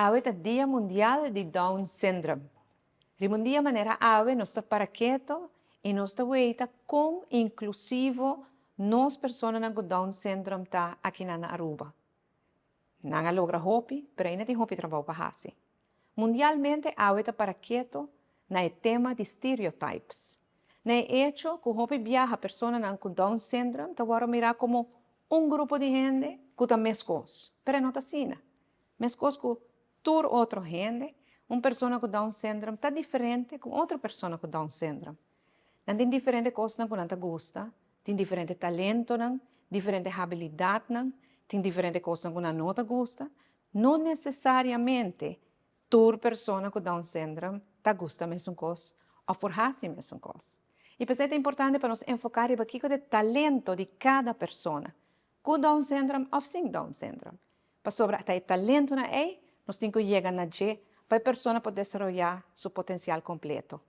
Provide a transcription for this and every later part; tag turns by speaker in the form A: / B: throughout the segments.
A: Awe ta Dia Mundial di Down Syndrome. Riba un dia manera awe nos ta para keto y nos ta weita con inclusivo nos personanan cu Down Syndrome ta akinan na Aruba. Nan a logra hopi, pero ainda tin hopi trabou pa haci. Mundialmente awe ta para keto na e tema di stereotypes. Na e echo cu hopi biaha personanan cu Down Syndrome ta worde mira como un grupo di hende cu ta mescos, pero e no ta asina. Mescos cu tur otro hende, un persona cu Down Syndrome ta diferente cu otro persona cu Down Syndrome. Nan tin diferente cosnan cu nan ta gusta, tin diferente talentonan, diferente habilidadnan, tin diferente cosnan cu nan no ta gusta. No necesariamente tur persona cu Down Syndrome ta gusta mesun cos of por haci mesun cos. Y p'esey ta importante pa nos enfoca riba kico ta e talento di cada persona, cu Down Syndrome of sin Down Syndrome. Pasobra ta e talentonan ey nos tin cu yega na dje pa e persona por desaroya su potencial completo.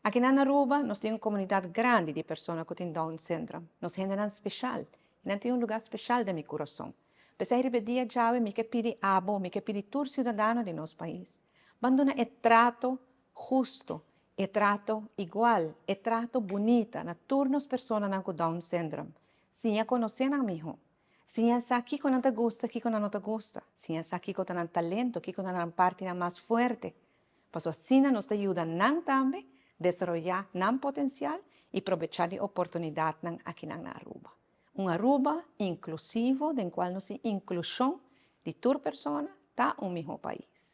A: Aki na Aruba nos tin un comunidad grandi di persona cu tin Down Syndrome. Nos hendenan special y nan tin un lugar special den mi curason. P'esey riba e dia djawe mi ke pidi abo, mi ke pidi tur ciudadano di nos pais, ban duna e trato husto, e trato igual, e trato bunita na tur nos personanan cu Down Syndrome. Siña conoce nan miho. Siña sa kico nan ta gusta, kico nan no ta gusta. Siña sa kico ta nan talento, kico ta nan partinan mas fuerte. Pasobra asina nos ta yuda nan tambe desaroya nan potencial y probecha di oportunidadnan akinan na Aruba. Un Aruba inclusivo den cual nos tin inclusion di tur persona ta un miho pais.